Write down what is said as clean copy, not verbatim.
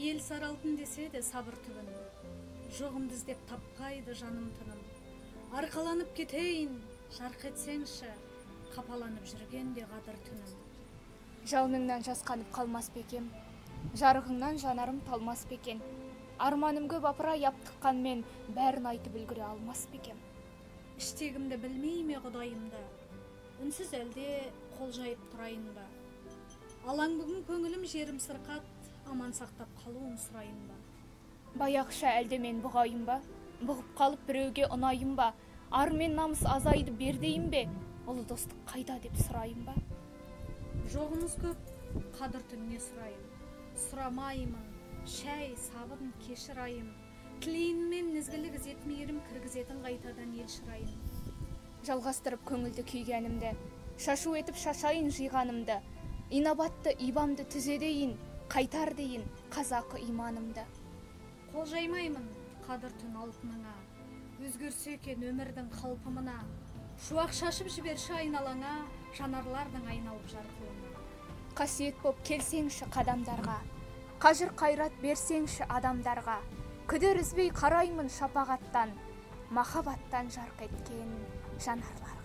Ел сары алтын десе де сабыр түбін, жоғымды іздеп таппайды жаным тыным. Арқаланып кетейін, жарқ етсеңші, қапаланып жүргенде қадір түнім. Жалыныңнан жасқанып қалмас па екем, жарығыңнан жанарым талмас па екен? Арманым көп апырай аптыққанмен, бәрін айтып үлгере алмас па екем? Іштегімді білмей ме құдайымды, үнсіз әлде қол жайып тұрайын ба? Алаң бүгін көңілім жерім сырқат, аман сақтап қалуын сұрайын ба? Баяғыша әлде мен бұғайын ба? Бұғып қалып біреуге ұнайын ба? Ар мен намыс азайды бер дейін бе? Ұлы достық қайда деп сұрайын ба? Жоғымыз көп, қадір түніне сұрайын. Сұрамаймын, шәй, сабын, кешір айым. Тілейін мен ізгілік ізет мейірім кіргізетін қайтадан ел шырайын. Жалғастырып көңілді күйгенімді, шашу етіп шашайын жиғанымды, инабатты ибамды түзедейін, қайтар дейін қазақы иманымды. Қол жаймаймын қадір түн алтыныңа, өзгерсе екен өмірдің қалпы мына. Шуақ шашып жіберші айналаңа, жанарлардың айналып жарқылына. Қасиет боп келсеңші қадамдарға, қажыр қайрат берсеңші адамдарға. Күдер үзбей қараймын шапағаттан, махаббаттан жарқ еткен жанарларға.